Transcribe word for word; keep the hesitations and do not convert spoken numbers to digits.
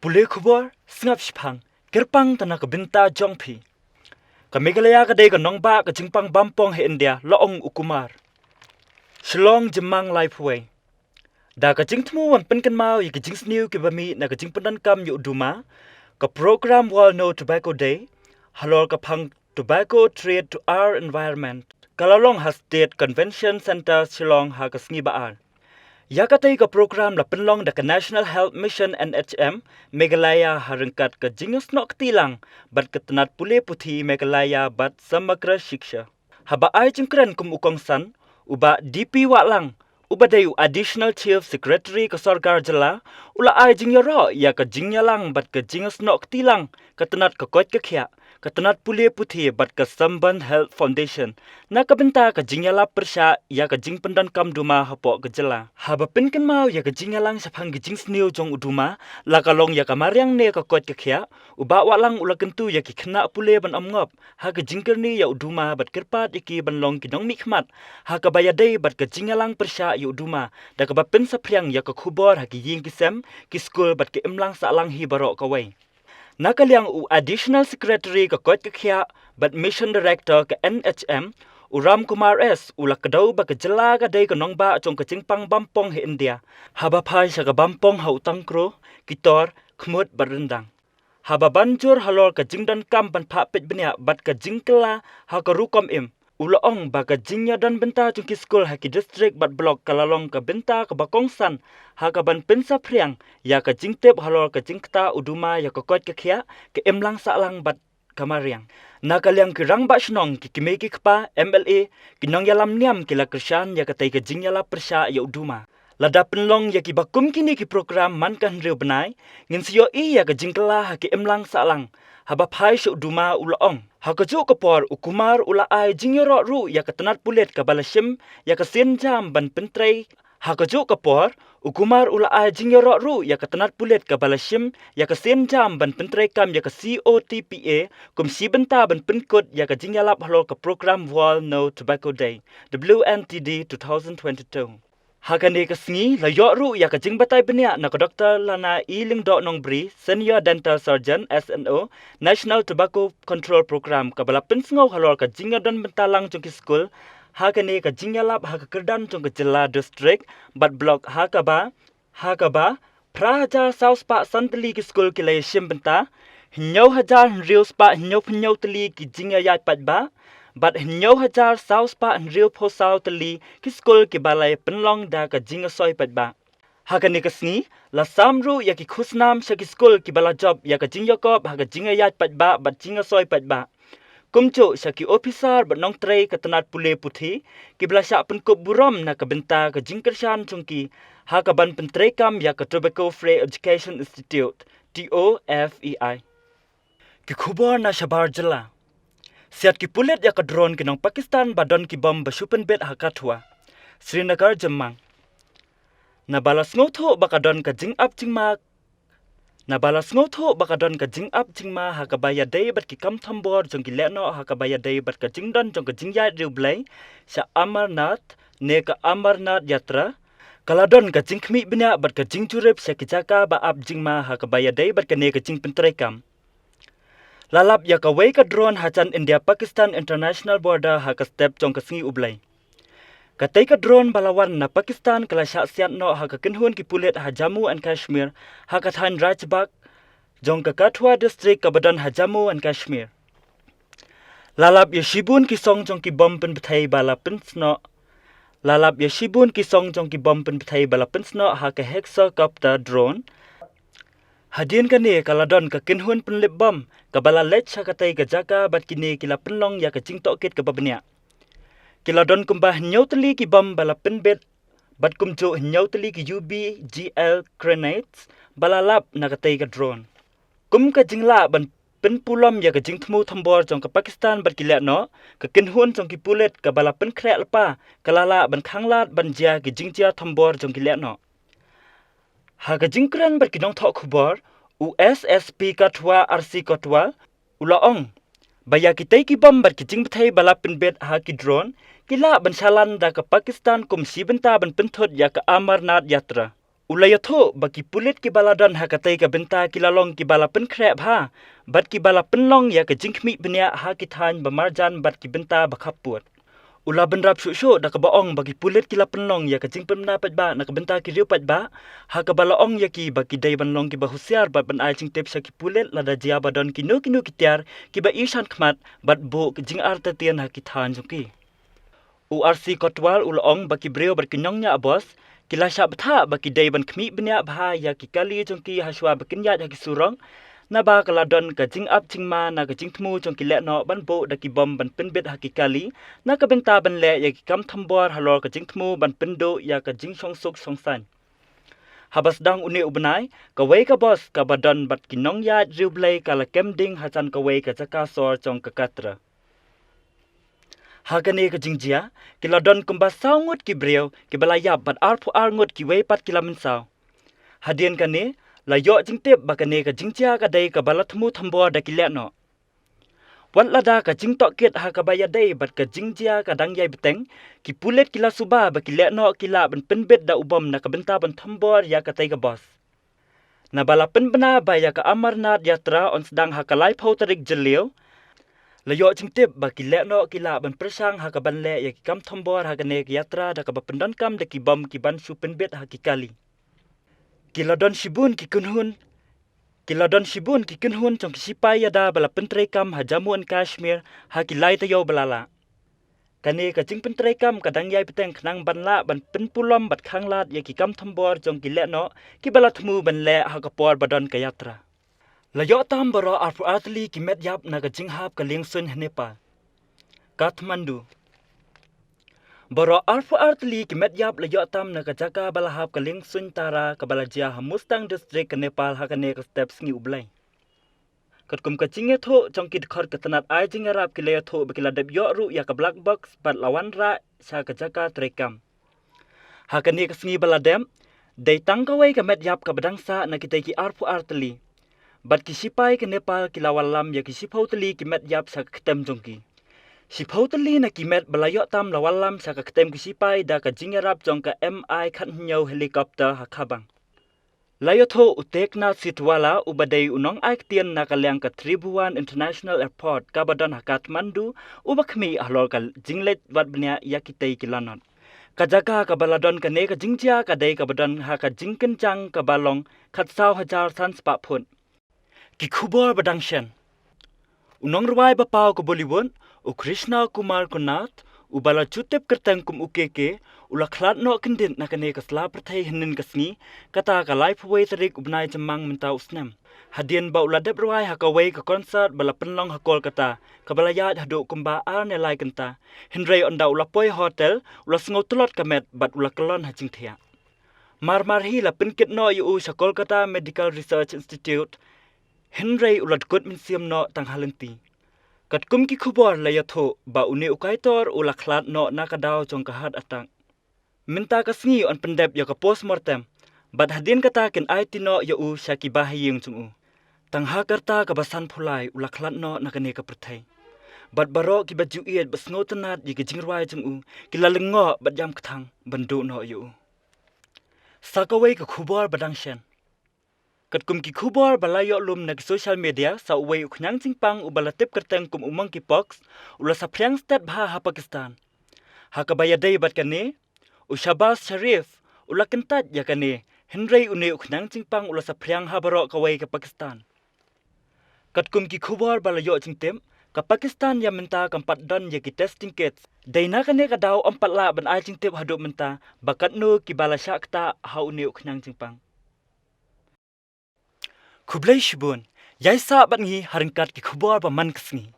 Pule khubor, sngap shiphang, kyrpang tang na ka bynta jong phi. Ka Meghalaya ka dei ka nongbah ka jingpang bampong ha India, la ong u Kumar. Shillong, Jymmang, Laiphuwei. Da ka jingthmu ban pynkynmaw ïa ka jingsniew kiba mih na ka jingpyndonkam ïa u duma, ka program World No Tobacco Day, halor ka phang Tobacco Threat to Our Environment, ka la long ha State Convention Centre, Shillong, ha ka sngi ba ar. Ïa katei ka program la pynlong da ka National Health Mission, N H M, Meghalaya, ha ryngkat ka jingïasnoh kti lang bad ka tnat pule puthi Meghalaya bad Samagra Shiksha. Haba ai jingkren kum u kongsan, u Bah D P Wahlang, uba dei u Additional Chief Secretary ka sorkar jylla, u la ai jingïaroh ïa ka jingïalang bad ka jingïasnoh kti lang ka tnat ka koit ka khiah, ka tnat pule puthi bad ka Sambandh Health Foundation na ka bynta ka jingïalap pyrshah ïa ka jingpyndonkam duma hapoh ka jylla. Haba pynkynmaw ïa ka jingïalang shaphang ka jingsniew jong u duma, la ka long ïa ka mariang ne ka koit ka khiah, u Bah Wahlang u la kyntu ïa ki khynnah pule ban ym ngop ha ka jingkyrni ïa u duma bad kyrpad ïa ki ban long ki nongmihkhmat ha kaba ïadei bad ka jingïalang pyrshah ïa u duma, da kaba pynsaphriang ïa ka khubor ha ki ïing ki sem, ki skul bad ka imlang sahlang hi baroh kawei. Na ka liang u Additional Secretary ka koit ka khiah bad Mission Director ka N H M, u Ram Kumar S, u la kdew ba ka jylla ka dei ka nongbah jong ka jingpang bampong ha India, haba phai sha ka bampong ha u tangkro, ki tor, khmut bad ryndang. Haba ban jur halor ka jingdonkam ban phah peit bniah bad ka jingkylla ha ka rukom im, u la ong ba ka jingïadon bynta jong ki skul ha ki district bad block ka la long ka bynta kaba kongsan ha kaban pynsaphriang ïa ka jingtip halor ka jingktah u duma ïa ka koit ka khiah, ka imlang sahlang bad ka mariang. Na ka liang ki rangbah shnong, ki kmie ki kpa, M L A, ki nongïalam niam ki la kyrshan ïa katei ka jingïalap pyrshah ïa u duma. Lada pynlong ïa kiba kum kine ki program man ka hynriew bnai, ngin sa ïohi ïa ka jingkylla ha ka imlang sahlang haba phai sha u duma, u la ong. Ha kajuh ka por u Kumar u la ai jingïaroh ruh ïa ka tnat pulit kaba la shim ïa ka sienjam ban pyntrei. Ha kajuh ka por u Kumar u la ai jingïaroh ruh ïa ka tnat pulit kaba la shim ïa ka sienjam ban pyntreikam ïa ka C O T P A kum shi bynta ban pynkut ïa ka jingïalap halor ka program World No Tobacco Day, W N T D two thousand twenty-two. Ha kane ka sngi la ïoh ruh ïa ka jingbatai bniah na ka Doktor Lana E Lyngdoh Nongbri, Senior Dental Surgeon, S N O, National Tobacco Control Program, kaba la pynsngew halor ka jingïadon bynta lang jong ki skul ha kane ka jingïalap ha ka kyrdan jong ka jylla, district bad block, ha kaba, ha kaba phra hajar saw spah san tylli ki skul ki la ïashim bynta, hynñiew hajar hynriew spah hynñiewphew hynñiew tylli ki jingïaïaid paidbah bad hynñiew hajar saw spah hynriewphew saw tylli ki skul kiba la ïapynlong da ka jingïasoi paidbah. Ha kane ka sngi la sam ruh ïa ki khusnam sha ki skul kiba la jop ïa ka jingïakop ha ka jingïaïaid paidbah bad jingïasoi paidbah, kumjuh sha ki ophisar bad nongtrei ka tnat pule puthi kiba la shah pynkup burom na ka bynta ka jingkyrshan jong ki ha kaban pyntreikam ïa ka Tobacco Free Education Institute, T O F E I. Ki khubor na shabar jylla. Siat ki pulit ïa ka drone ki nong Pakistan ba don ki bom ba shu pynbit ha Kathua, Srinagar, Jymmang. Naba la sngewthuh ba ka don ka jingap jingma Naba la sngewthuh ba ka don ka jingap jingma ha kaba ïadei bad ki kam thombor jong ki lehnoh ha kaba ïadei bad ka jingdon jong ka jingïaid riewblei sha Amarnath ne ka Amarnath Yatra, ka la don ka jingkhmih bniah bad ka jingjurip sha ki jaka ba ap jingma ha kaba ïadei bad kane ka jingpyntreikam. La lap ïa kawei ka drone ha jan India Pakistan International Border ha ka step jong ka sngi U Blei. Katei ka drone ba la wan na Pakistan ka la shah siat noh ha ka kynhun ki pulit ha Jammu and Kashmir, ha ka thaiñ Rajbagh jong ka Kathua District kaba don ha Jammu and Kashmir. La lap ïa shibun ki song jong ki bom pynbthei ba la pynsnoh. La lap ïa shibun ki song jong ki bom pynbthei ba la pynsnoh ha ka hexacopter drone. Hadien kane ka la don ka kynhun pynlip bom kaba la leit sha katei ka jaka bad kine ki la pynlong ïa ka jingtohkit kaba bniah. Ki la don kumba hynñiew tylli ki bom ba la pynbit bad kumjuh hynñiew tylli ki U B G L grenades ba la lap na katei ka drone. Kum ka jinglah ban pynpulom ïa ka jingthmu thombor jong ka Pakistan bad ki lehnoh, ka kynhun jong ki pulit kaba la pynkhreh lypa ka la lah ban khanglad ban jia ki jingjia thombor jong ki lehnoh. Ha ka jingkren bad ki nongthoh khubor, u S S P Kathua, R C Kathua, u la ong ba ïa kitei ki bom bad ki jingbthei ba la pynbit ha ki drone ki lah ban shalan da ka Pakistan kum shi bynta ban pynthut ïa ka Amarnath Yatra. U la ïathuh ba ki pulit kiba la don ha katei ka bynta ki la long kiba la pynkhreh bha bad kiba la pynlong ïa ka jingkhmih bniah ha ki thaiñ ba marjan bad ki bynta ba khappud. U la bynrap shuh shuh da kaba ong ba ki pulit ki la pynlong ïa ka jingpynbna paidbah na ka bynta ki riew paidbah, ha kaba la ong ïa ki ba ki dei ban long kiba husiar bad ban ai jingtip sha ki pulit lada jia ba don kino kino ki tiar kiba i shan khmat bad buh ki jingartatien ha ki thaiñ jong ki. U R C Kotwal u la ong ba ki briew bad ki nongñiah bos ki la shah bthah ba ki dei ban khmih bniah bha ïa ki kali jong ki ha shuwa ba kin ïaid ha ki surok, naba ka la don ka jingap jingma na ka jingthmu jong ki lehnoh ban buh da ki bom ban pynbit ha ki kali na ka bynta ban leh ïa ki kam thombor halor ka jingthmu ban pynduh ïa ka jingshongsuk shongsaiñ. Haba sdang une u bnai, kawei ka bos kaba don bad ki nongïaid riewblei ka la kem ding hajan kawei ka jaka sor jong ka Katra. Ha kane ka jingjia, ki la don kumba saw ngut ki briew kiba la ïap bad arphew ar ngut kiwei pat ki la mynsaw. Hadien kane, la ïoh jingtip ba kane ka jingjia ka dei kaba la thmu thombor da ki lehnoh. Wat lada ka jingtohkit ha kaba ïadei bad ka jingjia ka dang ïai bteng, ki pulit ki la suba ba ki lehnoh ki lah ban pynbit da u bom na ka bynta ban thombor ïa katei ka bos. Naba la pynbna ba ïa ka Amarnath Yatra yn sdang ha ka laiphew tarik Jylliew, la ïoh jingtip ba ki lehnoh ki lah ban pyrshang ha kaban leh ïa ki kam thombor ha kane ka yatra da kaba pyndonkam da ki bom kiban shu pynbit ha ki kali. Ki la don shibun ki kynhun, ki la don shibun ki kynhun jong ki sipai ïada ba la pyntreikam ha Jammu and Kashmir ha ki lai taïew ba la lah. Kane ka jingpyntreikam ka dang ïai bteng khnang ban lah ban pynpulom bad khanglad ïa ki kam thombor jong ki lehnoh kiba la thmu ban leh ha ka por ba don ka yatra. La ïoh tam baroh arphew ar tylli ki met ïap na ka jinghap ka liengsuiñ ha Nepal. Kathmandu. Baroh arphew ar tylli ki met ïap la ïoh tam na ka jaka ba la hap ka liengsuiñ Tara kaba la jia ha Mustang District ka Nepal ha kane ka step sngi U Blei. Katkum ka jingïathuh jong ki dkhot ka tnat ai jingïarap ki la ïathuh ba ki la dep ïoh ruh ïa ka black box bad la wanrah sha ka jaka treikam. Ha kane ka sngi ba la dep, dei tang kawei ka met ïap kaba dang sah na kitei ki arphew ar tylli. Bad ki sipai ka Nepal ki la wallam ïa ki shiphew tylli ki met ïap sha ka ktem jong ki. Shiphew tylli na ki met ba la ïoh tam la wallam sha ka ktem ki sipai da ka jingïarap jong ka M I khathynñiew helicopter ha Khabang. La ïathuh u Teknath Sitwala uba dei u nongai ktien na ka liang ka Tribhuvan International Airport kaba don ha Kathmandu uba khmih halor ka jingleit wad bniah ïa kitei ki lanot. Ka jaka kaba la don kane ka jingjia ka dei kaba don ha ka jingkynjang kaba long khatsaw hajar san spah phut. Ki khubor ba dang shen. U nongrwai ba paw ka Bollywood, u Krishna Kumar Kunnath, uba la ju tip kyrteng kum u K K, u la khlad noh kyndit na kane ka sla pyrthei hynnin ka sngi, kata ka laiphew wei tarik u bnai Jymmang mynta u snem. Hadien ba u la dep rwai ha kawei ka concert ba la pynlong ha Kolkata, kaba la ïaid haduh kumba ar ne lai kynta. Hynrei ynda u la poi hotel, u la sngew tlot ka met bad u la kyllon ha jingthiah. Mar mar hi la pynkit noh ïa u sha Kolkata Medical Research Institute, hynrei u la dkut mynsiem noh tang ha lynti. Katkum ki khubor la ïathuh ba une u kaitor u la khlad noh na ka daw jong ka heart attack. Mynta ka sngi yn pyndep ïa ka postmortem, bad hadien kata kin aiti noh ïa u sha ki bahaïing jong u. Tang ha ka rta kaba sanphew lai u la khlad noh na kane ka pyrthei. Bad baroh kiba ju ïeit ba sngewtynnat ïa ki jingrwai jong u, ki la lyngngoh bad ïam kthang ban duh noh ïa u. Sa kawei ka khubor ba dang shen. Katkum ki khubor ba la ïoh lum na ki social media, sa uwei u khñiang jingpang uba la tip kyrteng kum u monkeypox u la saphriang stet bha ha Pakistan. Ha kaba ïadei bad kane, u Shehbaz Sharif u la kyntait ïa kane, hynrei une u khñiang jingpang u la saphriang ha baroh kawei ka Pakistan. Katkum ki khubor ba la ïoh jingtip, ka Pakistan ïa mynta kam pat don ïa ki testing kits. Dei na kane ka daw ym pat lah ban ai jingtip haduh mynta ba katno kiba la shah ktah ha une u khñiang jingpang. Khublei shibun, ïaisah bad ngi ha ryngkat ki khubor ba man ka sngi.